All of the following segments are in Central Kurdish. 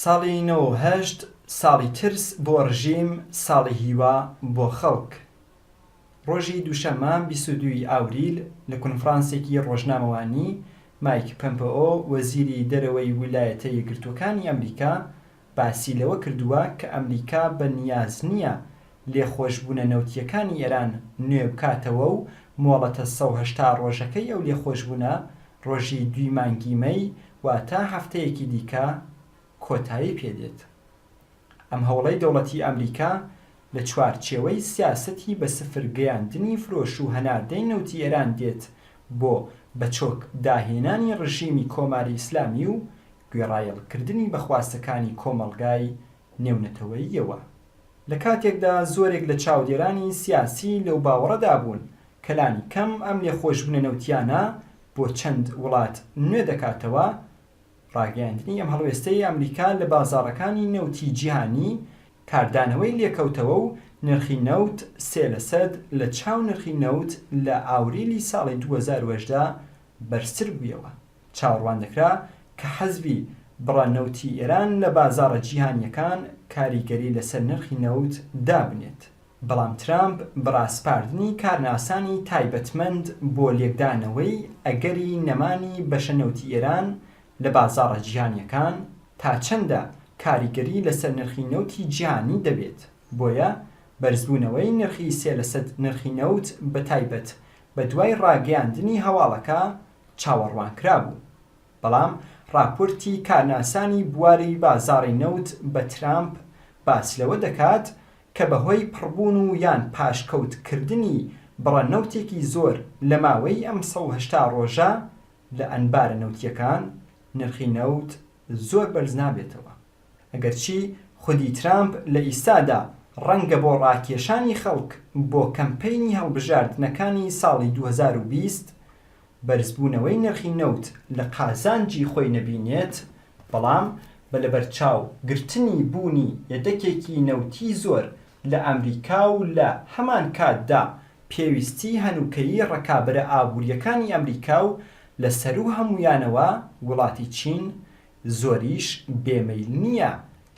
ساڵی 98 ساڵی ترس بۆ ڕژیم، ساڵی هیوا بۆ خەڵک. ڕۆژی دووشەممە 22 ی ئاوریل لە کۆنفرانسێکی ڕۆژنامەوانی، مایک پەمپئۆ وەزیری دەرەوەی ویلایەتە یەکگرتووەکانی ئەمریکا باسی لەوە کردووە کە ئەمریکا بە نیاز نییە لێخۆشبوونە نەوتییەکانی ئێران نوێ بکاتەوە و مۆڵەتە 180 ڕۆژەکەی ئەو لێخۆشبوونە ڕۆژی دووی مانگی مەی واتە هەفتەیەکی دیکە کۆتایی پێدێت. ئەم هەوڵەی دەوڵەتی ئەمریکا لە چوارچێوەی سیاسەتی بە سفر گەیاندنی فرۆش و هەناردەی نەوتی ئێران دێت بۆ بە چۆک داهێنانی ڕژیمی کۆماری ئیسلامی و گوێڕایەڵ کردنی بە خواستەکانی کۆمەڵگای نێونەتەوەییەوە. لە کاتێکدا زۆرێک لە چاودێرانی سیاسی لەو باوەڕەدا بوون کە لانی کەم ئەم لێخۆشبوونە نەوتییانە بۆ چەند وڵات نوێ دەکاتەوە، ڕاگەیاندنی ئەم هەڵوێستەی ئەمریکا لە بازاڕەکانی نەوتی جیهانی کاردانەوەی لێکەوتەوە و نرخی نەوت سێ لەسەد لە چاو نرخی نەوت لە ئاوریلی ساڵی 2018 بەرزتر بوویەوە. چاوەڕوان دەکرا کە حەزفی بڕە نەوتی ئێران لە بازاڕە جیهانییەکان کاریگەری لەسەر نرخی نەوت دابنێت. بەڵام ترامپ بە ڕاسپاردنی کارناسانی تایبەتمەند بۆ لێکدانەوەی ئەگەری نەمانی بەشە نەوتی ئێران لە بازاڕە جیهانییەکان تا چەندە کاریگەری لەسەر نرخی نەوتی جیهانی دەبێت، بۆیە بەرزبوونەوەی نرخی سێ لەسەد نرخی نەوت بەتایبەت بەدوای ڕاگەیاندنی هەواڵەکە چاوەڕوانکرابوو. بەڵام ڕاپۆرتی کارناسانی بواری بازاڕی نەوت بە ترامپ باس لەوە دەکات کە بەهۆی پڕبوون و یان پاشکەوت کردنی بڕە نەوتێکی زۆر لە ماوەی ئەم 180 ڕۆژە لە ئەنبارە نەوتییەکان، نرخی نەوت زۆر بەرز نابێتەوە. ئەگەرچی خودی ترامپ لە ئیستادا ڕەنگە بۆ ڕاکێشانی خەڵک بۆ کەمپەینی هەڵبژاردنەکانی ساڵی 2020 بەرزبوونەوەی نرخی نەوت لە قازانجی خۆی نەبینێت، بەڵام بە لەبەرچاو گرتنی بوونی یەدەکێکی نەوتی زۆر لە ئەمریکا و لە هەمان کاتدا پێویستی هەنووکەیی ڕکابەرە ئابوورییەکانی ئەمریکا و لە سەروو هەموویانەوە وڵاتی چین زۆریش بێ مەیل نییە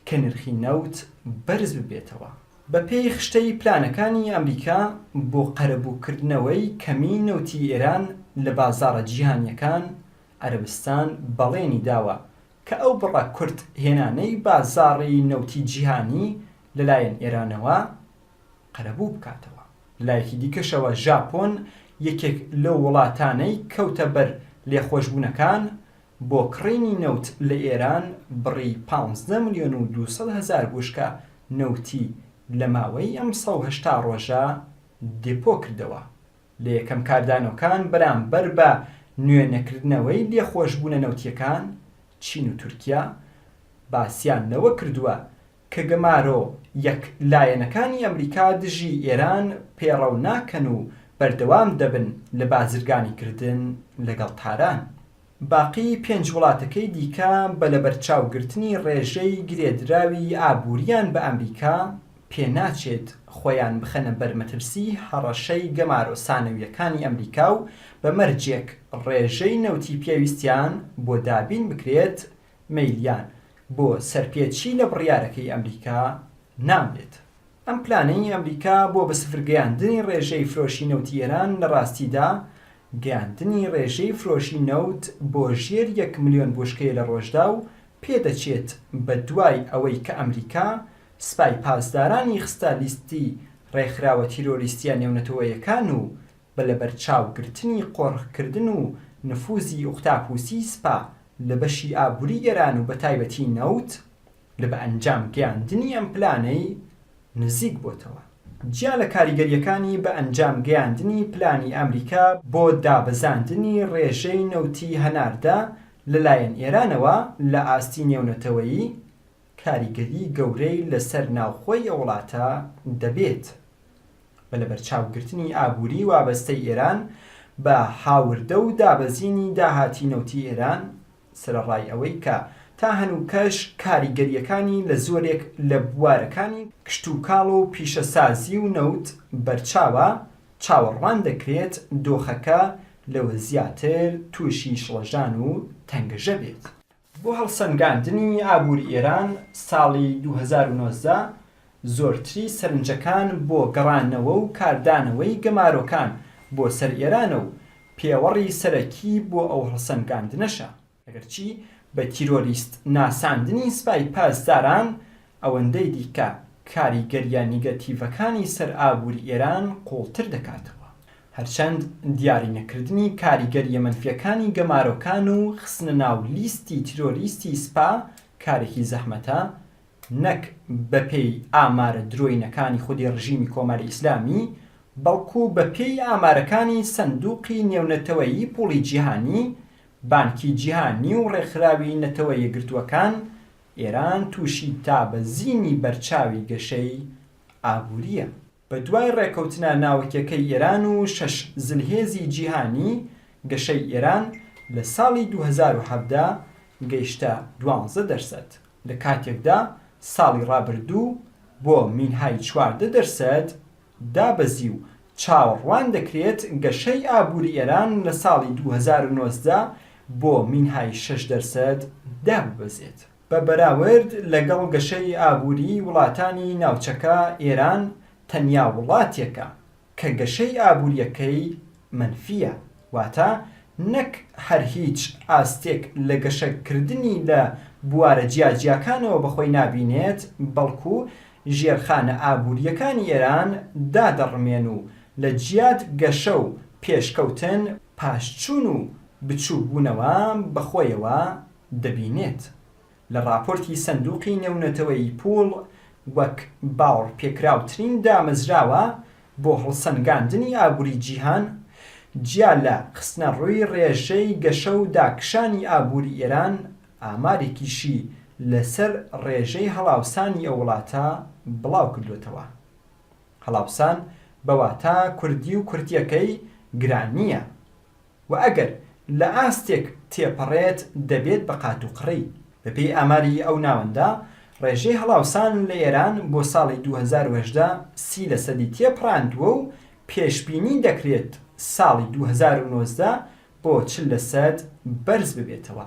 کە نرخی نەوت بەرز ببێتەوە. بەپێی خشتەی پلانەکانی ئەمریکا بۆ قەرەبووکردنەوەی کەمیی نەوتی ئێران لە بازاڕە جیهانییەکان، عەرەبستان بەڵێنی داوە کە ئەو بڕە کورت هێنانەی بازاڕی نەوتی جیهانی لەلایەن ئێرانەوە قەرەبوو بکاتەوە. لەلایەکی دیکەشەوە ژاپۆن یەکێک لەو وڵاتانەی کەوتە بەر لێخۆشبوونەکان، بۆ کڕینی نەوت لە ئێران بڕی پانزدە ملیۆن و 200 هەزار بوشکە نەوتی لە ماوەی ئەم 180 ڕۆژە دێپۆ کردەوە. لە یەکەم کاردانەوکان بەرامبەر بە نوێ نەکردنەوەی لێخۆشبوونە نەوتییەکان، چین و تورکیا باسیان لەوە کردووە کە گەمارۆ یەک لایەنەکانی ئەمریکا دژی ئێران پێڕەو ناکەن و بەردەوام دەبن لە بازرگانیکردن لەگەڵ تاران. باقی پێنج وڵاتەکەی دیکە بە لەبەرچاوگرتنی ڕێژەی گرێدراوی ئابوورییان بە ئەمریکا، پێناچێت خۆیان بخەنە بەر مەترسی هەڕەشەی گەمارۆ سانەوییەکانی ئەمریکا و بە مەرجێک ڕێژەی نەوتی پێویستیان بۆ دابین بکرێت مەیلیان بۆ سەرپێچی لە بڕیارەکەی ئەمریکا نامرێت. ئەم پلانەی ئەمریکا بۆ بە سفر گەیاندنی ڕێژەی فرۆشی نەوتی ئێران لە ڕاستیدا گەیاندنی ڕێژەی فرۆشی نەوت بۆ ژێر یەک ملیۆن بوشکەیە لە ڕۆژدا و پێدەچێت بە دوای ئەوەی کە ئەمریکا سپای پاسدارانی خستە لیستی ڕێکخراوە تیرۆریستییە نێونەتەوەیەکان و بە لەبەرچاوگرتنی قۆرخکردن و نفوزی ئوختاپوسی سپا لە بەشی ئابووری ئێران و بەتایبەتی نەوت لە بە ئەنجام گەیاندنی ئەم پلانەی نزیک بۆتەوە. جیا لە کاریگەرییەکانی بە ئەنجام گەیاندنی پلانی ئەمریکا بۆ دابەزاندنی ڕێژەی نەوتی هەناردە لە لایەن ئێرانەوە لە ئاستی نێونەتەوەیی، کاریگەری گەورەی لە سەر ناوخۆی ئەو وڵاتە دەبێت. بە لەبەرچاوگرتنی ئابووری وابەستەی ئێران بە هاوردە و دابەزینی داهاتی نەوتی ئێران، سەرەڕای ئەوەی کە تا هەنووکەش کاریگەرییەکانی لە زۆرێک لە بوارەکانی کشتوکاڵ و پیشەسازی و نەوت بەرچاوە، چاوەڕوان دەکرێت دۆخەکە لەوە زیاتر تووشی شڵەژان و تەنگەژە بێت. بۆ هەڵسەنگاندنی ئابووری ئێران ساڵی 2019 زۆرتری سەرنجەکان بۆ گەڕانەوە و کاردانەوەی گەمارۆکان بۆ سەر ئێرانە و پێوەڕی سەرەکی بۆ ئەو هەڵسەنگاندنەشە. ئەگەرچی بە تیرۆریست ناساندنی سپای پاسداران ئەوەندەی دیکە کاریگەرییە نیگەتیڤەکانی سەر ئابووری ئێران قووڵتر دەکاتەوە. هەرچەند دیاری نەکردنی کاریگەرییە مەنفییەکانی گەمارۆکان و خستنە ناو لیستی تیرۆریستی سپا کارێکی زەحمەتە، نەک بەپێی ئامارە درۆینەکانی خودی ڕژیمی کۆماری ئیسلامی، بەڵکوو بەپێی ئامارەکانی سەندووقی نێونەتەوەیی پووڵی جیهانی، بانکی جیهانی و ڕێکخراوی نەتەوە یەکگرتووەکان، ئێران تووشی دابەزینی بەرچاوی گەشەی ئابوورییە. بە دوای ڕێکەوتنە ناوەکیەکەی ئێران و شەش زلهێزی جیهانی، گەشەی ئێران لە ساڵی 2017 گەیشتە دوانزە دەرسەد، لە کاتێکدا ساڵی ڕابردوو بۆ مینهای 14 دەرسەد دابەزی و چاوەڕوان دەکرێت گەشەی ئابووری ئێران لە ساڵی 2019 بۆ مینهای شەش دەرسەد داببەزێت. بە بەراورد لەگەڵ گەشەی ئابووریی وڵاتانی ناوچەکە ئێران تەنیا وڵاتێکە کە گەشەی ئابوورییەکەی مەنفییە، واتە نەک هەر هیچ ئاستێک لە گەشەکردنی لە بوارە جیاجیاکانەوە بەخۆی نابینێت، بەڵکو ژێرخانە ئابوورییەکانی ئێران دادەڕمێن و لە جیات گەشە و پێشکەوتن، پاشچوون و بچووکبوونەوە بەخۆیەوە دەبینێت. لە ڕاپۆرتی سەندوقی نێونەتەوەیی پووڵ وەک باوەڕپێکراوترین دامەزراوە بۆ هەڵسەنگاندنی ئابووری جیهان، جیا لە خستنەڕووی ڕێژەی گەشە و داکشانی ئابووری ئێران، ئامارێکیشی لەسەر ڕێژەی هەڵاوسانی ئەو وڵاتە بڵاو کردووەتەوە. هەڵاوسان بە واتا کوردی و کورتییەکەی گرانییە. و ئەگەر لە ئاستێک تێپەڕێت دەبێت بە قاتوقڕی. بەپێی ئاماری ئەو ناوەندە، ڕێژەی هەڵاوسان لە ئێران بۆ ساڵی 2018 سی لەسەدی تێپڕاندووە و پێشبینی دەکرێت ساڵی 2019 بۆ 40 لەسەد بەرز ببێتەوە.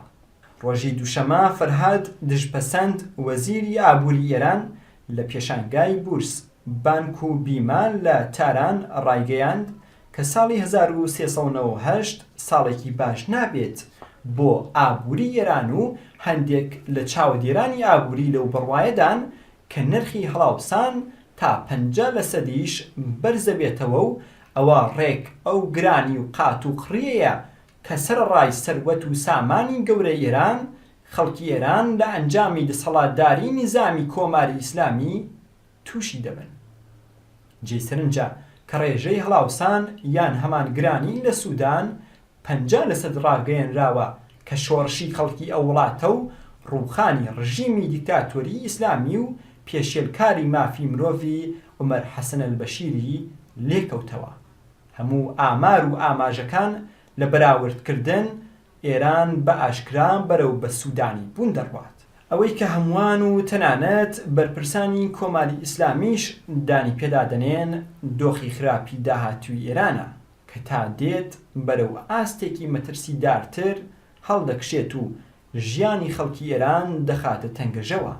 ڕۆژی دووشەمە فەرهاد دژپەسەند وەزیری ئابووری ئێران لە پێشانگای بورس، بانک و بیمە لە تاران ڕایگەیاند کە ساڵی 1398 ساڵێکی باش نابێت بۆ ئابووری ئێران و هەندێک لە چاودێرانی ئابووری لەو بڕوایەدان کە نرخی هەڵاوسان تا 50 لەسەدیش بەرزدەبێتەوە و ئەوە ڕێک ئەو گرانی و قاتوقڕییەیە کە سەرەڕای سەروەت و سامانی گەورەی ئێران، خەڵکی ئێران لە ئەنجامی دەسەڵاتداریی نیزامی کۆماری ئیسلامی تووشی دەبن. جێی سەرنجە کە ڕێژەی هەڵاوسان یان هەمان گرانی لە سوودان 50 لەسەد ڕاگەیەنراوە کە شۆڕشی خەڵکی ئەو وڵاتە و ڕووخانی ڕژیمی دیکتاتۆریی ئیسلامی و پێشێلکاری مافی مرۆڤی عومەر حەسەن ئەلبەشیری لێکەوتەوە. هەموو ئامار و ئاماژەکان لە بەراوردکردن ئێران بە ئاشکرا بەرەو بە سوودانی بوون دەڕوات. ئەوەی کە هەمووان و تەنانەت بەرپرسانی کۆماری ئیسلامیش دانی پێدا دەنێن دۆخی خراپی داهاتووی ئێرانە کە تا دێت بەرەو ئاستێکی مەترسیدارتر هەڵدەکشێت و ژیانی خەڵکی ئێران دەخاتە تەنگەژەوە.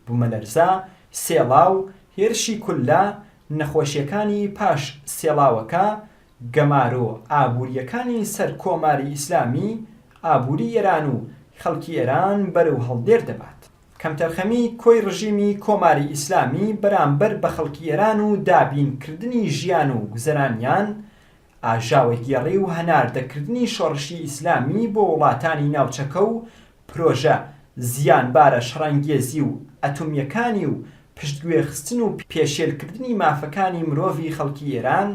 بومەلەرزە، سێڵاو، هێرشی کوللە، نەخۆشیەکانی پاش سێڵاوەکە، گەمارۆ ئابوورییەکانی سەر کۆماری ئیسلامی، ئابووری ئێران و خەڵکی ئێران بەرەو هەڵدێر دەبات. کەمتەرخەمی کۆی ڕژیمی کۆماری ئیسلامی بەرامبەر بە خەڵکی ئێران و دابین کردنی ژیان و گوزەرانیان، ئاژاوەگێڕی و هەناردەکردنی شۆڕشی ئیسلامی بۆ وڵاتانی ناوچەکە و پرۆژە زیانبارە شەڕانگێزی و ئەتۆمییەکانی و پشتگوێخستن و پێشێلکردنی مافەکانی مرۆڤی خەڵکی ئێران،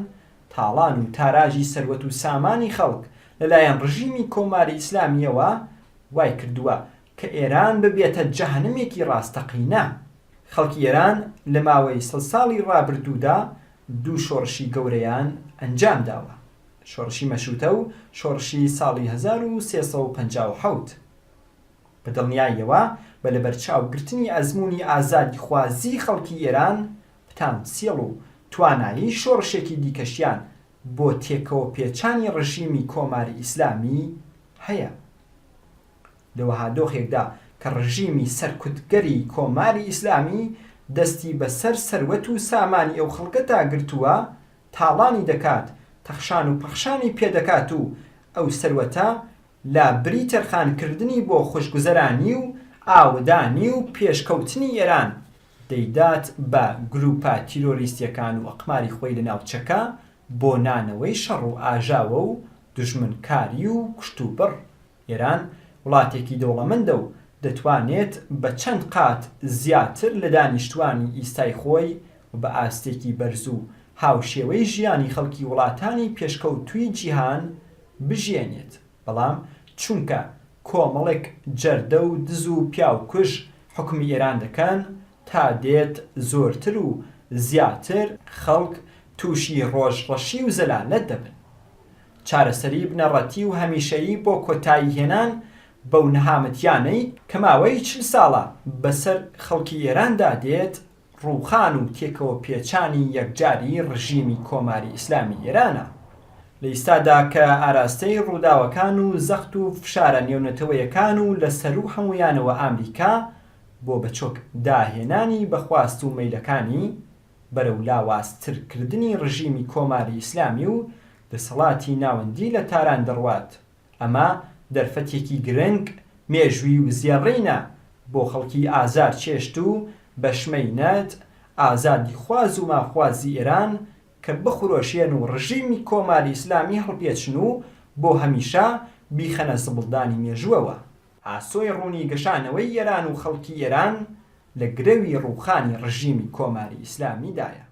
تاڵان و تاراجی سەروەت و سامانی خەڵک لەلایەن ڕژیمی کۆماری ئیسلامییەوە وایکردووە کە ئێران ببێتە جەهەنمێکی ڕاستەقینە. خەڵکی ئێران لە ماوەی سەد ساڵی ڕابردوودا دوو شۆڕشی گەورەیان ئەنجام داوە، شۆڕشی مەشرووتە و شۆڕشی ساڵی 1357. بە دڵنیاییەوە بە لەبەرچاوگرتنی ئەزموونی ئازادیخوازیی خەڵکی ئێران، پتانسیڵ و توانایی شۆڕشێکی دیکەشیان بۆ تێکەوەپێچانی ڕژیمی کۆماری ئیسلامی هەیە. لە وەها دۆخێکدا کە ڕژیمی سەرکوتگەری کۆماری ئیسلامی دەستی بە سەر سەروەت و سامانی ئەو خەڵکەدا گرتووە، تاڵانی دەکات، تەخشان و پەخشانی پێ دەکات و ئەو سەروەتە لە بری تەرخان کردنی بۆ خوشگوزەرانی و ئاوەدانی و پێشکەوتنی ئێران، دەیدات بە گرووپە تیرۆریستیەکان و ئەقماری خۆی لە ناوچەکە بۆ نانەوەی شەڕ و ئاژاوە و دوژمنکاری و کوشتوبڕ. ئێران وڵاتێکی دەوڵەمەندە و دەتوانێت بە چەند قات زیاتر لە دانیشتوانی ئیستای خۆی و بە ئاستێکی بەرز و هاوشێوەی ژیانی خەڵکی وڵاتانی پێشکەوتووی جیهان بژیێنێت، بەڵام چونکە کۆمەڵێک جەردە و دز و پیاوکوژ حوکمی ئێران دەکەن، تا دێت زۆرتر و زیاتر خەڵک تووشی ڕۆژ ڕەشی و زەلالەت دەبن. چارەسەری بنەڕەتی و هەمیشەیی بۆ کۆتایی هێنان بەو نەهامەتیانەی کە ماوەی 40 ساڵە بەسەر خەڵکی ئێراندا دێت، ڕووخان و تێکەوە پێچانی یەکجاری ڕژیمی کۆماری ئیسلامی ئێرانە. لە ئیستادا کە ئاراستەی ڕووداوەکان و زەخت و فشارە نێونەتەوەیەکان و لە سەروو هەموویانەوە ئامریکا بۆ بەچۆک داهێنانی بە خواست و مەیلەکانی بەرەو لاوازتر کردنی ڕژیمی کۆماری ئیسلامی و دەسەڵاتی ناوەندی لە تاران دەڕوات، ئەمە دەرفەتێکی گرنگ، مێژووی و زێڕینە بۆ خەڵکی ئازار چێشتوو، بەشمەینەت، ئازادیخواز و مافخوازی ئێران کە بخرۆشێن و ڕژیمی کۆماری ئیسلامی هەڵپێچن و بۆ هەمیشە بیخەنە زبڵدانی مێژووەوە. ئاسۆی ڕوونی گەشانەوەی ئێران و خەڵکی ئێران لە گرەوی ڕووخانی ڕژیمی کۆماری ئیسلامیدایە.